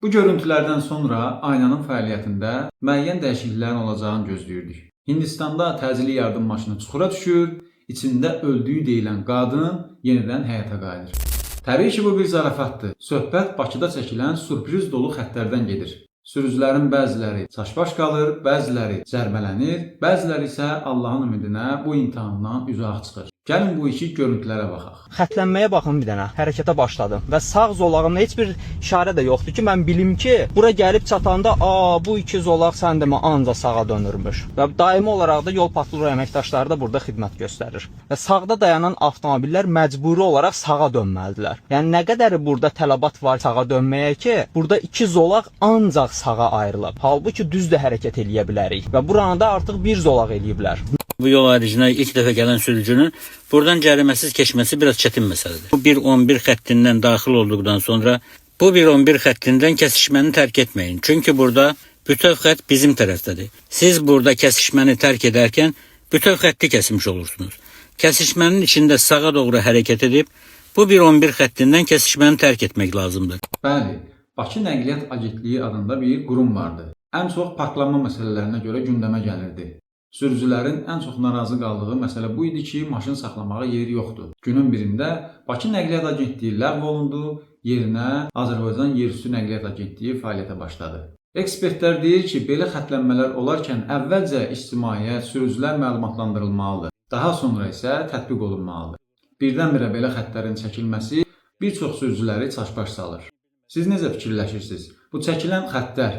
Bu görüntülərdən sonra aynanın fəaliyyətində müəyyən dəyişikliklərin olacağını gözləyirdik. Hindistanda təcili yardım maşını çuxura düşür, içində öldüyü deyilən qadın yenidən həyata qayıdır. Təbii ki, bu bir zarafatdır. Söhbət Bakıda çəkilən sürpriz dolu xəttlərdən gedir. Sürücülərin bəziləri çaşbaş qalır, bəziləri cərimələnir, bəziləri isə Allahın ümidinə bu imtahandan üzə ağ çıxır. Gəlin bu iki görüntülərə baxaq. Xətlənməyə baxın bir dənə. Hərəkətə başladım və sağ zolağımda heç bir işarə də yoxdur ki, mən bilim ki, bura gəlib çatanda, a, bu iki zolaq sən demə anca sağa dönürmüş. Və daimi olaraq da yol patrul əməkdaşları da burada xidmət göstərir. Və sağda dayanan avtomobillər məcburi olaraq sağa dönməlidirlər. Yəni nə qədəri burada tələbat var sağa dönməyə ki, burada iki zolaq ancaq sağa ayrılıb. Halbuki düz də hərəkət eləyə bilərik və buranı da artıq bir zolaq eləyiblər. Bu yol ayrıcına ilk dəfə gələn sürücünün buradan cəriməsiz keçməsi biraz çətin məsələdir. Bu 1.11 xəttindən daxil olduqdan sonra bu 1.11 xəttindən kəsişməni tərk etməyin. Çünki burada bütöv xətt bizim tərəfdədir. Siz burada kəsişməni tərk edərkən bütöv xətti kəsmiş olursunuz. Kəsişmənin içində sağa doğru hərəkət edib bu 1.11 xəttindən kəsişməni tərk etmək lazımdır. Bəli, Bakı Nəqliyyat Agentliyi adında bir qurum vardı. Ən çox parklanma məsələlərinə görə gündəmə gəlirdi. Sürücülərin ən çox narazı qaldığı məsələ bu idi ki, maşın saxlamağa yer yoxdur. Günün birində Bakı Nəqliyyat Agentliyi ləğv olundu, yerinə Azərbaycan Yerüstü Nəqliyyat Agentliyi fəaliyyətə başladı. Ekspertlər deyir ki, belə xətlənmələr olarkən əvvəlcə ictimaiyyət, sürücülər məlumatlandırılmalıdır. Daha sonra isə tətbiq olunmalıdır. Birdən-birə belə xəttlərin çəkilməsi bir çox sürücüləri çaşbaş salır. Siz necə fikirləşirsiniz? Bu çəkilən xəttlər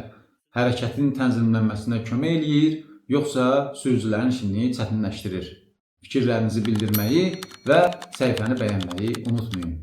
hərəkətin tənzimlənməsinə kömək eləyir, yoxsa sürücülərin işini çətinləşdirir? Fikirlərinizi bildirməyi və səhifəni bəyənməyi unutmayın.